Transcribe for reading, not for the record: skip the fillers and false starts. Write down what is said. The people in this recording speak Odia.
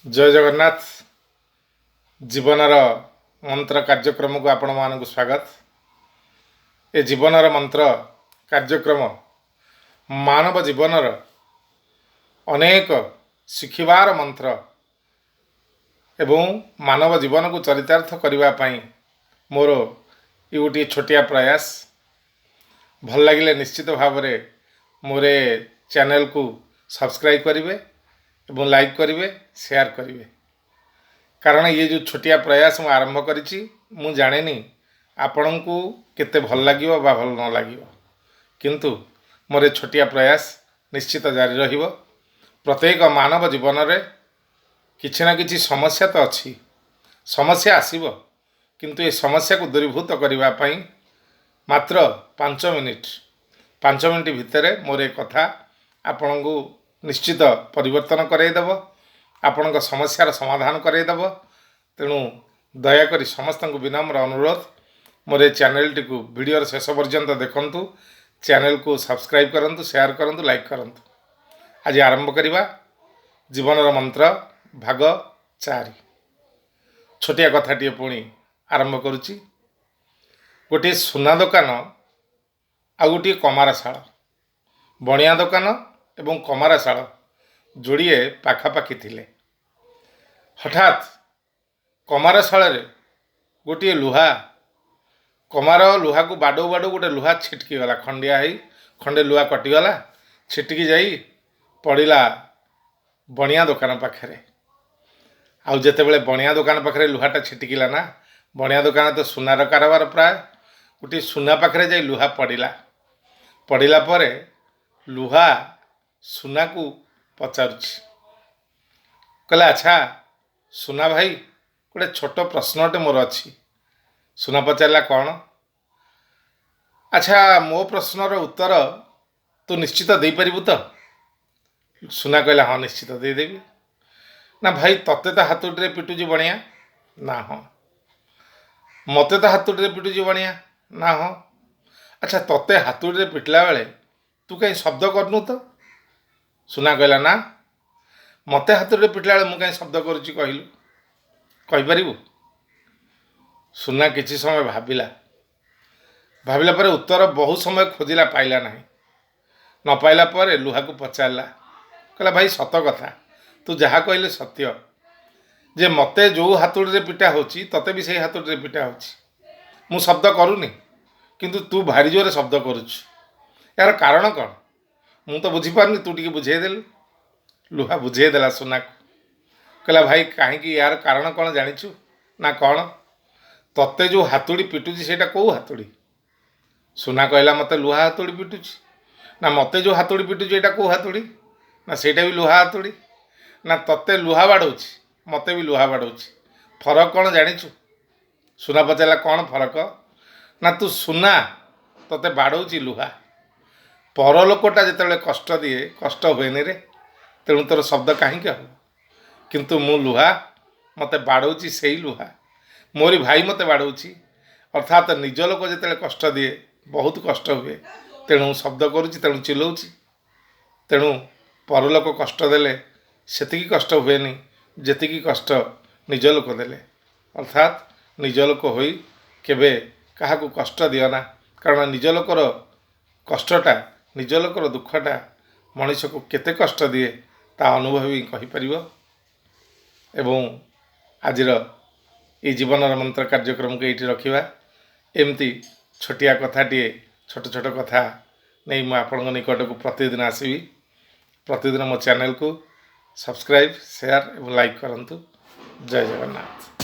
ଜୟ ଜଗନ୍ନାଥ। ଜୀବନର ମନ୍ତ୍ର କାର୍ଯ୍ୟକ୍ରମକୁ ଆପଣମାନଙ୍କୁ ସ୍ୱାଗତ। ଏ ଜୀବନର ମନ୍ତ୍ର କାର୍ଯ୍ୟକ୍ରମ ମାନବ ଜୀବନର ଅନେକ ଶିଖିବାର ମନ୍ତ୍ର ଏବଂ ମାନବ ଜୀବନକୁ ଚରିତାର୍ଥ କରିବା ପାଇଁ ମୋର ଏ ଗୋଟିଏ ଛୋଟିଆ ପ୍ରୟାସ। ଭଲ ଲାଗିଲେ ନିଶ୍ଚିତ ଭାବରେ ମୋର ଏ ଚ୍ୟାନେଲକୁ ସବସ୍କ୍ରାଇବ୍ କରିବେ ଏବଂ ଲାଇକ୍ କରିବେ, ସେୟାର କରିବେ। କାରଣ ଇଏ ଯେଉଁ ଛୋଟିଆ ପ୍ରୟାସ ମୁଁ ଆରମ୍ଭ କରିଛି, ମୁଁ ଜାଣେନି ଆପଣଙ୍କୁ କେତେ ଭଲ ଲାଗିବ ବା ଭଲ ନ ଲାଗିବ, କିନ୍ତୁ ମୋର ଏ ଛୋଟିଆ ପ୍ରୟାସ ନିଶ୍ଚିତ ଜାରି ରହିବ। ପ୍ରତ୍ୟେକ ମାନବ ଜୀବନରେ କିଛି ନା କିଛି ସମସ୍ୟା ତ ଅଛି, ସମସ୍ୟା ଆସିବ, କିନ୍ତୁ ଏ ସମସ୍ୟାକୁ ଦୂରୀଭୂତ କରିବା ପାଇଁ ମାତ୍ର 5 ମିନିଟ୍, 5 ମିନିଟ୍ ଭିତରେ ମୋର ଏ କଥା ଆପଣଙ୍କୁ ନିଶ୍ଚିତ ପରିବର୍ତ୍ତନ କରାଇଦେବ, ଆପଣଙ୍କ ସମସ୍ୟାର ସମାଧାନ କରାଇଦେବ। ତେଣୁ ଦୟାକରି ସମସ୍ତଙ୍କୁ ବିନମ୍ର ଅନୁରୋଧ, ମୋର ଏ ଚ୍ୟାନେଲଟିକୁ ଭିଡ଼ିଓର ଶେଷ ପର୍ଯ୍ୟନ୍ତ ଦେଖନ୍ତୁ, ଚ୍ୟାନେଲକୁ ସବସ୍କ୍ରାଇବ୍ କରନ୍ତୁ, ସେୟାର କରନ୍ତୁ, ଲାଇକ୍ କରନ୍ତୁ। ଆଜି ଆରମ୍ଭ କରିବା ଜୀବନର ମନ୍ତ୍ର ଭାଗ 4। ଛୋଟିଆ କଥାଟିଏ ପୁଣି ଆରମ୍ଭ କରୁଛି। ଗୋଟିଏ ସୁନା ଦୋକାନ ଆଉ ଗୋଟିଏ କମାରଶାଳ, ବଣିଆ ଦୋକାନ ଏବଂ କମାରଶାଳ ଯୋଡ଼ିଏ ପାଖାପାଖି ଥିଲେ। ହଠାତ୍ କମାରଶାଳରେ ଗୋଟିଏ ଲୁହା, କମାର ଲୁହାକୁ ବାଡ଼ଉ ବାଡ଼ଉ ଗୋଟେ ଲୁହା ଛିଟକି ଗଲା, ଖଣ୍ଡିଆ ହେଇ ଖଣ୍ଡେ ଲୁହା କଟିଗଲା, ଛିଟିକି ଯାଇ ପଡ଼ିଲା ବଣିଆ ଦୋକାନ ପାଖରେ। ଆଉ ଯେତେବେଳେ ବଣିଆ ଦୋକାନ ପାଖରେ ଲୁହାଟା ଛିଟିକିଲା ନା, ବଣିଆ ଦୋକାନ ତ ସୁନାର କାରବାର ପ୍ରାୟ, ଗୋଟିଏ ସୁନା ପାଖରେ ଯାଇ ଲୁହା ପଡ଼ିଲା। ପଡ଼ିଲା ପରେ ଲୁହା ସୁନାକୁ ପଚାରୁଛି, କହିଲା, "ଆଚ୍ଛା ସୁନା ଭାଇ, ଗୋଟେ ଛୋଟ ପ୍ରଶ୍ନଟେ ମୋର ଅଛି।" ସୁନା ପଚାରିଲା, "କ'ଣ?" "ଆଚ୍ଛା, ମୋ ପ୍ରଶ୍ନର ଉତ୍ତର ତୁ ନିଶ୍ଚିତ ଦେଇପାରିବୁ ତ?" ସୁନା କହିଲା, "ହଁ, ନିଶ୍ଚିତ ଦେଇଦେବି।" "ନା ଭାଇ, ତତେ ତ ହାତୁଡ଼ିରେ ପିଟୁଛି ବଣିଆ?" "ନା, ହଁ।" "ମୋତେ ତ ହାତୁଡ଼ିରେ ପିଟୁଛି ବଣିଆ?" "ନା, ହଁ।" "ଆଚ୍ଛା, ତତେ ହାତୁଡ଼ିରେ ପିଟିଲା ବେଳେ ତୁ କାହିଁ ଶବ୍ଦ କରୁନୁ ତ?" ସୁନା କହିଲା, "ନା, ମୋତେ ହାତୁଡ଼ିରେ ପିଟିଲା ବେଳେ ମୁଁ କାହିଁ ଶବ୍ଦ କରୁଛି କହିଲୁ, କହିପାରିବୁ?" ସୁନା କିଛି ସମୟ ଭାବିଲା। ଭାବିଲା ପରେ ଉତ୍ତର ବହୁ ସମୟ ଖୋଜିଲା, ପାଇଲା ନାହିଁ। ନ ପାଇଲା ପରେ ଲୁହାକୁ ପଚାରିଲା, କହିଲା, "ଭାଇ, ସତ କଥା, ତୁ ଯାହା କହିଲେ ସତ୍ୟ ଯେ ମୋତେ ଯେଉଁ ହାତୁଡ଼ିରେ ପିଟା ହେଉଛି, ତତେ ବି ସେଇ ହାତୁଡ଼ିରେ ପିଟା ହେଉଛି। ମୁଁ ଶବ୍ଦ କରୁନି, କିନ୍ତୁ ତୁ ଭାରି ଜୋରେ ଶବ୍ଦ କରୁଛୁ। ଏହାର କାରଣ କ'ଣ? ମୁଁ ତ ବୁଝିପାରୁନି, ତୁ ଟିକେ ବୁଝେଇଦେଲୁ।" ଲୁହା ବୁଝେଇଦେଲା ସୁନାକୁ। କହିଲା, "ଭାଇ, କାହିଁକି, ଏହାର କାରଣ କ'ଣ ଜାଣିଛୁ?" "ନା, କ'ଣ?" "ତତେ ଯେଉଁ ହାତୁଡ଼ି ପିଟୁଛି, ସେଇଟା କେଉଁ ହାତୁଡ଼ି?" ସୁନା କହିଲା, "ମୋତେ ଲୁହା ହାତୁଡ଼ି ପିଟୁଛି।" "ନା, ମୋତେ ଯେଉଁ ହାତୁଡ଼ି ପିଟୁଛି, ଏଇଟା କେଉଁ ହାତୁଡ଼ି?" "ନା, ସେଇଟା ବି ଲୁହା ହାତୁଡ଼ି।" "ନା, ତତେ ଲୁହା ବାଡ଼ଉଛି, ମୋତେ ବି ଲୁହା ବାଡ଼ଉଛି। ଫରକ କ'ଣ ଜାଣିଛୁ?" ସୁନା ପଚାରିଲା, "କ'ଣ ଫରକ?" "ନା, ତୁ ସୁନା, ତତେ ବାଡ଼ଉଛି ଲୁହା। ପରଲୋକଟା ଯେତେବେଳେ କଷ୍ଟ ଦିଏ, କଷ୍ଟ ହୁଏନି ରେ, ତେଣୁ ତୋର ଶବ୍ଦ କାହିଁକି ହେବ? କିନ୍ତୁ ମୁଁ ଲୁହା, ମୋତେ ବାଡ଼ଉଛି ସେଇ ଲୁହା, ମୋରି ଭାଇ ମୋତେ ବାଡ଼ଉଛି। ଅର୍ଥାତ୍ ନିଜ ଲୋକ ଯେତେବେଳେ କଷ୍ଟ ଦିଏ, ବହୁତ କଷ୍ଟ ହୁଏ, ତେଣୁ ଶବ୍ଦ କରୁଛି, ତେଣୁ ଚିଲଉଛି। ତେଣୁ ପରଲୋକ କଷ୍ଟ ଦେଲେ ସେତିକି କଷ୍ଟ ହୁଏନି, ଯେତିକି କଷ୍ଟ ନିଜ ଲୋକ ଦେଲେ। ଅର୍ଥାତ୍ ନିଜ ଲୋକ ହୋଇ କେବେ କାହାକୁ କଷ୍ଟ ଦିଅ ନା, କାରଣ ନିଜ ଲୋକର କଷ୍ଟଟା, ନିଜ ଲୋକର ଦୁଃଖଟା ମଣିଷକୁ କେତେ କଷ୍ଟ ଦିଏ, ତା ଅନୁଭବୀ କହିପାରିବ। ଏବଂ ଆଜିର ଏଇ ଜୀବନର ମନ୍ତ୍ର କାର୍ଯ୍ୟକ୍ରମକୁ ଏଇଠି ରଖିବା। ଏମିତି ଛୋଟିଆ କଥାଟିଏ, ଛୋଟ ଛୋଟ କଥା ନେଇ ମୁଁ ଆପଣଙ୍କ ନିକଟକୁ ପ୍ରତିଦିନ ଆସିବି। ପ୍ରତିଦିନ ମୋ ଚ୍ୟାନେଲକୁ ସବସ୍କ୍ରାଇବ୍, ସେୟାର ଏବଂ ଲାଇକ୍ କରନ୍ତୁ। ଜୟ ଜଗନ୍ନାଥ।